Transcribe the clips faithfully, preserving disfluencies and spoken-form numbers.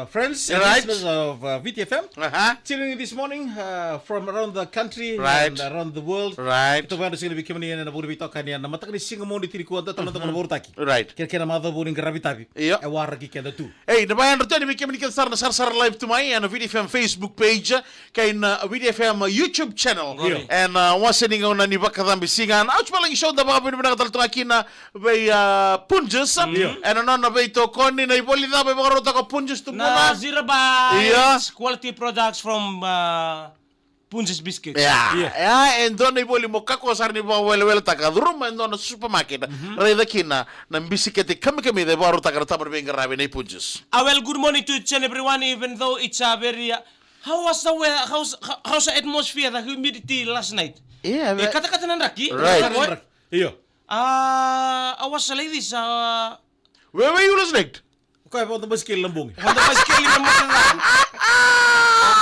Uh, friends and Right. listeners of uh, V T F M, Uh-huh. tuning in this morning uh, from around the country Right. and around the world. Right. Keitou vakayadra tiko vei kemuni ena vuku ni veitokani ena mataka ni siga Moniti tiko nikua, da tala na vakarautaki. Right. Kei na kena macawa ni qaravi tavi. Io. E waraki keda tu. Ei, na vakayadra tu yani vei kemuni kece sara na sarasara live tu mai ena V T F M Facebook page, kei na V T F M YouTube channel. Io. Ena uh, wase ni gauna ni vakacabe siga. Na Ouch Palagi Show da vakavinavinaka tale tu ga kina vei uh, Punjas. Io. Ena nona veitokoni na ivoli cava e vakarautaka o Punjas, tukuna. Na Zero Bites Io. Quality products from uh, Punjas Biscuits. Ia, Io. ia, e dua na ivoli mo kakua sara ni vakaweleweletaka, curuma e dua na supermarket. Raica kina na bisikete kamikamica e vakarautaka na taba ni veiqaravi nei Punjas. A well, good morning to each and everyone, even though it's a very uh, how was the weather? How's, how- how's the atmosphere, the humidity last night? Ia, E ve- katakata na draki. Right. Katakata na draki. Io. Uh, I was like this. Uh, Where were you last night? O koya e vodo baisikeli na bogi. Vodo baisikeli na bogi.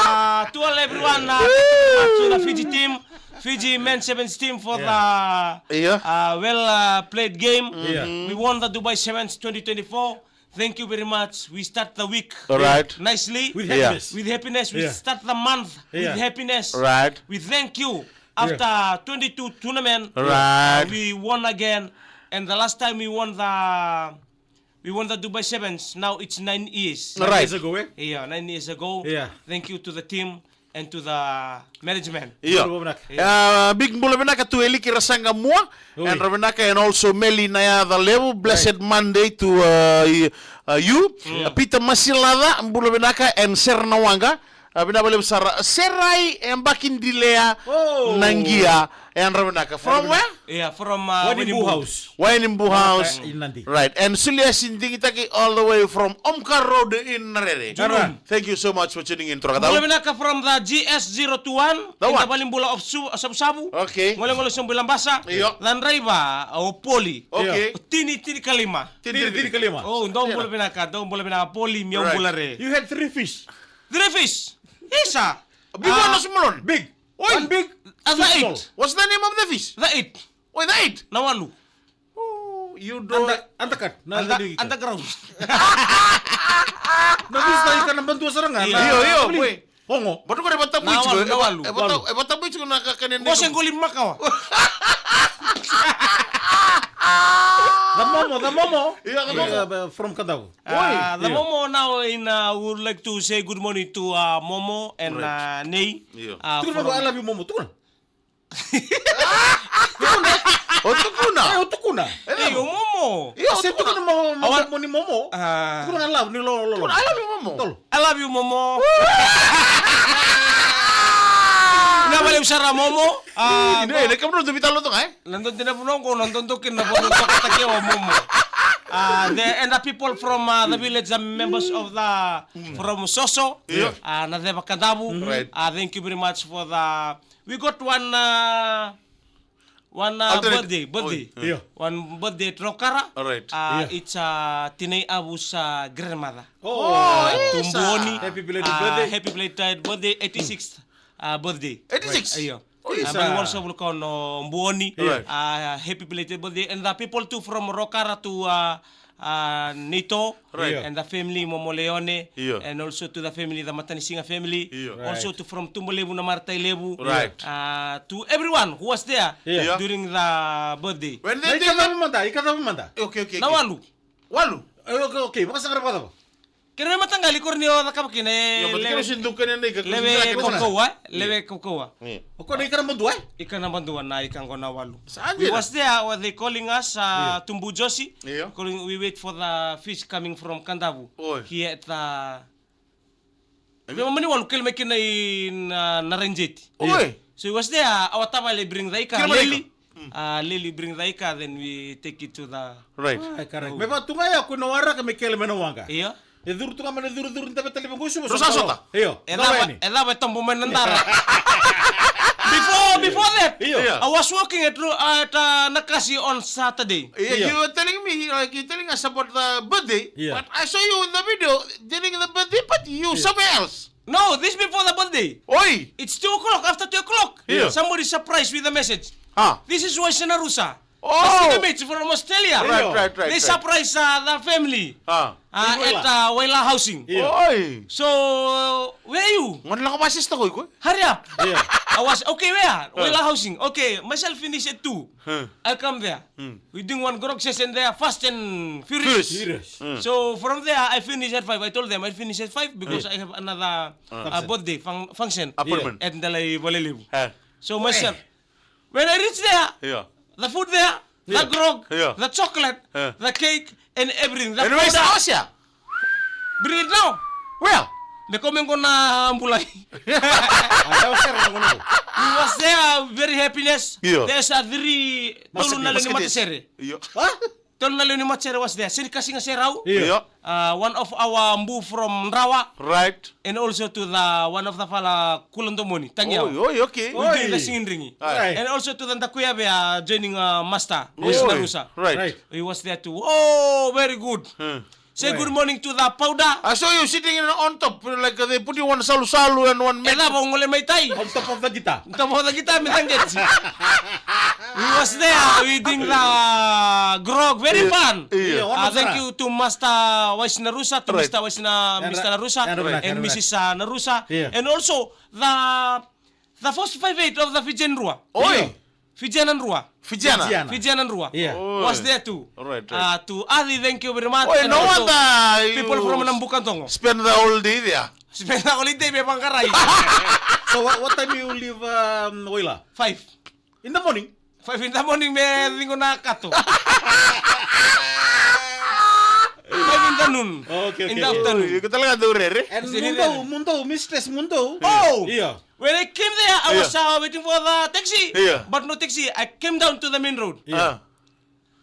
Uh, to all everyone, uh, thank you very much to the Fiji team, Fiji men sevens team for Yeah. the Yeah. uh, well uh, played game. Yeah. We won the Dubai Sevens twenty twenty-four. Thank you very much. We start the week All right. nicely. With Yeah. happiness. With happiness. We Yeah. start the month Yeah. with happiness. Right. We thank you. After twenty-two tournament, Right. uh, we won again. And the last time we won the we won the Dubai Sevens. Now it's nine years. Right. Nine years ago, eh? Yeah, nine years ago. Yeah. Thank you to the team and to the management. Io. Bula vinaka. Io. Uh, big bula vinaka tu Eliki Rasaga Mua. Oi. And Ravinaka and also Meli Naya the Level. Blessed Monday to uh, y- uh, you. Uh, Peter Masilaca, bula vinaka and Serna Wanga. Uh, vinaka vakalevu sara. Serai e baki dilea Oh. na gia. And Ravinaka. From where? Yeah, from uh, Wainimbu Wainimbu. House. Wainimbu House. In Nadi. Right. And Suliasi Digitaki all the way from Omka Road in Narere. Tara. Thank you so much for tuning in, Toro Katau. Bula vinaka from the G S zero two one. The in what? The Valenibula of Su- Savusavu. Okay. Golegole sobu i Labasa. Io. The driver o Poli. Okay. Tini, tini kalima. Tini, tini kalima. Oh, dou bula vinaka, dou bula vinaka Poli, mi au Right. bula re. You had three fish. Three fish. Isa. Big one Ah, or small one? Big. Oi. One big, Ah, two the small. Eight. What's the name of the fish? The eight. Oi, the eight. Na walu. Oh, you don't. Anda, anda kat. Na Anda, anda kat. Underground. Na fish na ika na bantua sara ga. Io. Na Io, io, wait. Hongo. But ko e vata Na bui walu, tiko, na walu. E vata, e vata bui tiko na kakane ni. Ko se goli makawa. The Momo, the Momo. Io, the Momo. Uh, from Kadavu. Ah, Oi. The Io. Momo now in uh, would like to say good morning to uh, Momo and Right. uh, Nei. Io. Uh, Tukuna from I love you Momo. Tukuna. O tukuna. Eh, o tukuna. Eh, o Momo. Io, se tukuna mo mo Awa- mo ni Momo. Ah. Tukuna I love ni lo lo lo. Tukuna, I love you, Momo. Tolo. I love you, Momo. Na vale usara Momo. Ah, Ine, ne kamro tu vitalo tu ngai. Na dodina vuno ko na dodo kina vuno toka take o Momo. Uh, the, and the people from uh, the village, the members of the from Soso, Io. uh, na Ceva Kadavu. Right. Uh, thank you very much for the We got one uh, one uh, Alternate. Birthday, birthday. Oi. Io. One birthday at Rokara. All right. Uh, Io. It's uh, Tinei Avu's uh, grandmother. Oh, Uh, Yes, Tumbuoni. Happy belated Uh, birthday. Happy belated birthday, eighty-sixth uh, birthday. Eighty-six? Io. Oh, yes, Uh, but we uh, also will call no Buoni. Right. Uh, happy belated birthday. And the people too from Rokara to uh, uh, Nito Right. and the family Momo Leone Io. and also to the family the Matanisiga family Io. Also Right. to from Tumbalevu na Martai Levu Right. uh, to everyone who was there Io. during the birthday. When Na they ika did cava mada, ika cava mada. Okay, okay, Na okay. walu. Walu. Eh, okay, okay, vakasaqara vakacava. Kere mataqali kori ni o cakava kina e Io, but lewe kero si duka ni nei ka lewe kusi kaukauwa, eh? Lewe kaukauwa. Io. O koya na ika na madua, eh? Ika na madua na ika qo na walu. Sa We dina. was there, were they calling us, uh, Tumbu Josi? Io. Calling, we wait for the fish coming from Kadavu. Oi. Here at the Io. Vema mani walu kele mai kina i na, na Ranjeti. Oi. So he was there, our tavale bring the ika, Kele mai Lily. ika. Uh, Lily bring the ika, then we take it to the Right. Ai, correct. Me vaka tu ga ya ko na waraka me kele me na waqa. Io. E curu tu ga me na curu curu ni tave tale me gusu. Rusa sota. Io. E cava, e cava e tobo mai na dara. Before, before that, Io. Yeah. I was working at, Ru- at uh, Nakasi on Saturday. Yeah, Io. you were telling me, like, you telling us about the birthday, Io. but I saw you in the video during the birthday party. You Io. somewhere else. No, this before the birthday. Oi. It's two o'clock, after two o'clock. Io. Somebody surprised with a message. Ah. This is Waisina Rusa. Oh! The Singamates from Australia. Right, right, right, They right. surprise, uh, the family. Ah. Uh, In at, Waila. uh, Waila Housing. Yeah. Oi. So, uh, where are you? Ngoni lako vasi sta koi koi. Hurry up. Yeah. I was, "Okay, where?" Uh. Waila Housing. "Okay, myself finish at two. Huh. I'll come there." Hmm. We doing one grog session there, fast and furious. Furious. Furious. Hmm. So from there, I finish at five. I told them I finish at five because Hmm. I have another, Uh. uh, Function. birthday fun- function Appointment. at Ndalai Valelevu. Huh. So myself, When I reach there, Yeah. the food there, the Yeah. grog, Yeah. the chocolate, Yeah. the cake, and everything. The And where's powder. Asia? Bring it now. Where? Me kau me qo na bulai. He was there, very happiness. Yeah. There's a three, Masterpiece. tolu na lewe ni matasere. Yeah. Huh? Tolu na lewe ni matasere was there. Siri Kasiga Serau. Yeah. Yeah. Uh, one of our bu from Rawa. Right. And also to the one of the fala Kuladomoni, Tagiao. Oi, oi, okay. We doing the Oi. singing ringi. Aye. And also to the Dakuya we are joining, uh, master, Oi. Mister Rusa. Right. Right. He was there too. Oh, very good. Hmm. Say Oi. good morning to the powder. I saw you sitting in, on top, like, uh, they put you one salusalu and one E mat. Cava o gole mai tai? On top of the guitar. Tavotha ki tami tageti. We was there, we doing the grog, very Yeah. fun. Yeah. Yeah, Uh, thank you to Master Waisina Rusa, to Right. Mister Waisina, And Mister Ra- Narusa, and Ra- and and Ra- Missus uh, Narusa, Yeah. and also the the first five eight of the Fijian Rua. Oi. Fijian and Rua. Fijiana. Fijiana. Fijian and Rua. Yeah. Oi. Was there too. Right, right. Uh, to Ali, thank you very much. Oi, And no also wonder you people from Nabukadogo. spend the whole day there. Spend the holiday me vaqarai. So what, what time you leave, um, Waila? Five. In the morning? Five in the morning me ciqo na kato. Five in the noon. Okay, In the okay. afternoon. Iko talaga dau rere. And Is it Mudou, rere? Mudou, Mistress Mudou. Oh! Yeah. When I came there, I Yeah. was, uh, waiting for the taxi. Yeah. But no taxi. I came down to the main road. Yeah. Ah.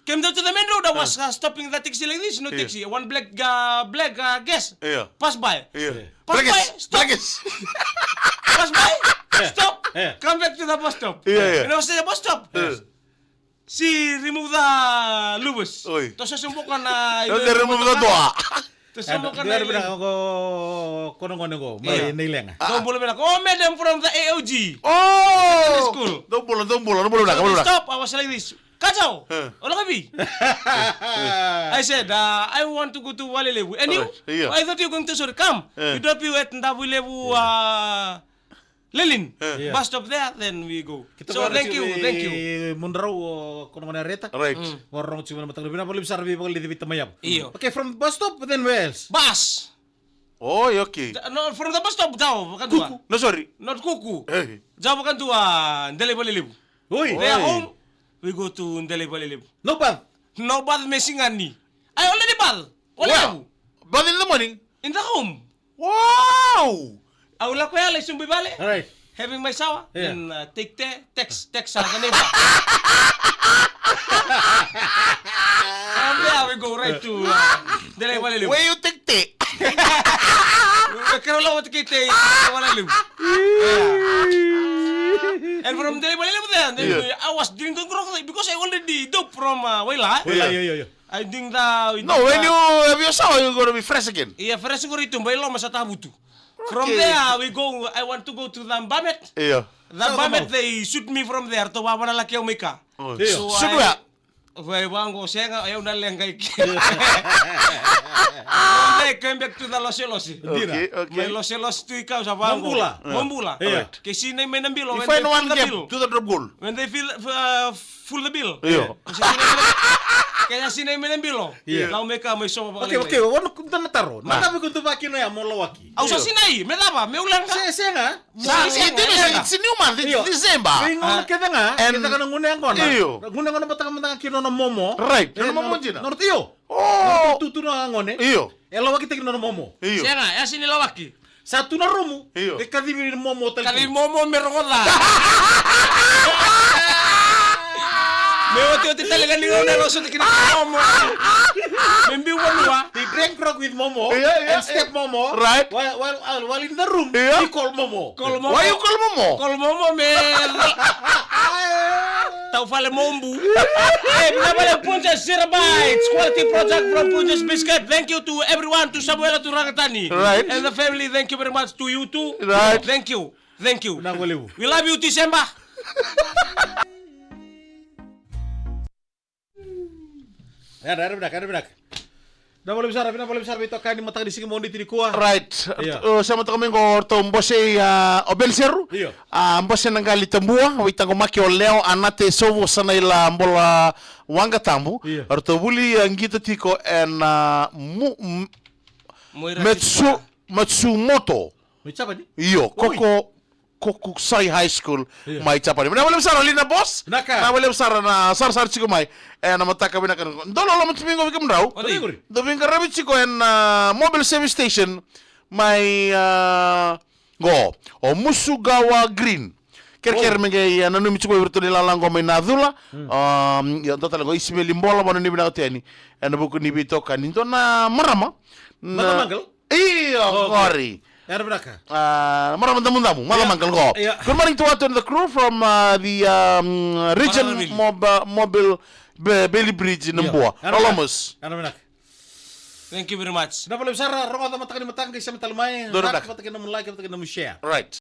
Came down to the main road. I was, uh, stopping the taxi like this. No Yeah. taxi. One black, uh, black, uh, gas. Yeah. Pass by. Yeah. Yeah. Pass Black by. gas. Stop. Black gas. Pass by. Yeah. Stop. Yeah. Come back to the bus stop. Yeah, yeah. And I was at the bus stop. Yeah. She remove the luvas. Oi. Toso se boka na Don't they remove the door? Toso se boka na Dua bina ko kono ngone ko mai Yeah. nei lenga. Dou bula vinaka. Oh, madam from the A O G. Oh! School. Dou bula, dou bula, dou bula vinaka, So dou they bula vinaka. stop. I was like this. Kajau. Huh. Ola kavi. I said, uh, "I want to go to Valelevu." And you? Alright. Yeah. I thought you were going to, sorry, come. Yeah. We drop you at Ndavuilevu, Yeah. uh, Lelin, Yeah. bus stop there, then we go. Kita So, vara thank tiko you, vei thank you. Mudrau o kono ngone reta. Right. Mm. Varo tiko na mataka vina vale sara vei vale vei tamai yavu. Io. Okay, from bus stop, then where else? Bus. Oh, okay. The- no, from the bus stop, jao, vakadua. Kuku. No, sorry. Not Kuku. Hey. Jao, vakadua, Ndele Valelevu. Oi. They are Oi. home, we go to Ndele Valelevu. No bath. No bath me sigani. I already bath. Where? Valelevu. Bath in the morning. In the home. Wow! Au lako yala i subu i vale. All right. Having my shower, Yeah. then, uh, take te-, text, text sa ka neighbor. From there we go right to, uh, Ndele Valelevu. Where you take te? Kero lako te kei te, Valelevu. Yeah. And from Ndele Valelevu there, then Yeah. I was drinking grog because I already dope from, uh, Waila. Waila, Yeah. yeah, yeah, yeah. I think the No, when you have your shower, you're gonna be fresh again. Ia, fresh qori tu, bai loma sa tavutu. From Okay. there, we go, I want to go to the Bamet. Yeah. The Sa Bamet, kamau. They shoot me from there, to vavana laki au mai ka. Oh. Yeah. So Shoot I where? Vai vango sega, eu na lenga iki. They came back to the Lose Lose. Okay, okay. Mai Lose Lose tu i kau sa vango. Mobula. Mobula. Yeah. Right. Ke sinai mai na bilo, You when find they one fill the gap, bill. do the drop goal. When they fill, uh, full the bill. Io. Ke sa sinai mai na bilo. Io. Lau me ka mai soma Okay, vakalailai. Okay, wana kuta na taro. Na. Na cava ko tu vakina ya mo lawaki? Au sa Io. Sinai, me cava, me ulaga. Se, sega. Mo Sa, lawaki. It is, Sega. It's a new month, it's Io. December. Vei gauna Ah. kece ga, And kece ga na gune yaqona. Io. Gune yaqona mataka mataka kina na momo. Right, Eh, na momo na, dina. na, io. Oh. Na tutu na gone. Io. E lawaki taki na momo. Io. Sega, e sini lawaki. Sa tu na rumu. Io. E kacivi momo tali. Kacivi momo me rogoca. Me oti oti tale ga ni gauna e roso taki na momo. Me biu vanua. They drank grog with momo Io, io, and step io. Momo. Right. While, while, while, while in the room, Io. He call momo. Call momo. Why you call momo? Call momo me. Tau fale mombu. Hey, vinaka vale Punjas Zero Bites, quality product from Punjas Biscuit. Thank you to everyone, to Samuela, to Ragatani. Right. And the family, thank you very much to you too. Right. Thank you. Thank you. Vinaka vakalevu. We love you, December. Era, era vinaka, era vinaka. Na vale vei sara, vinaka vale vei sara, veitokani mataka ni siga Moniti nikua. Right. Io. Uh, sa mataka mai qo o ratou bose, uh, o Beniseru. Io. Uh, bose na qali Tabua, veitaqomaki o Leo, Anate, Sovo, Sanaila, Bola, Waqa Tabu. Io. O ratou vuli, uh, qito tiko ena, uh, mu-, m-, Moira Metsu-, Tisuka. Matsumoto. Mai Japani? Io, Oi. Koko, Kokusai High School, Io. Mai Japani. Vinaka valevu sara, Lina Boss. Vinaka. Vinaka valevu sara na sarasara tiko mai. E, na mataka vinaka. Dou loloma tiko mai qo vei kemudrau. Oi. Dou veiqaravi tiko ena, a, mobile service station mai, a, qo. O Musugawa Green. Kerekere Oi. me qai, a, nanumi tiko mai vei iratou na ilala qo mai na cula. Hmm. A, io, dua tale qo, Isimeli Bola, vanua ni vinaka tu yani. Ena vuku ni veitokani. Dua na marama. Na Mother Mangal? Io, Oh, qori. Era vinaka. A, marama damudamu, Mother Io. Mangal qo. Io. Good morning to Otto and the crew from, uh, the, um, region Marama Vili. Mob-, uh, mobile Be-, Bailey Bridge, Io. Nabua. Era vinaka. Loloma. Era vinaka. Thank you very much. Vinaka valevu sara, rogoca mataka ni mataka, qai sema tale mai. Dou Like, vinaka. Mataka ni nomu like, mataka ni nomu share. Right.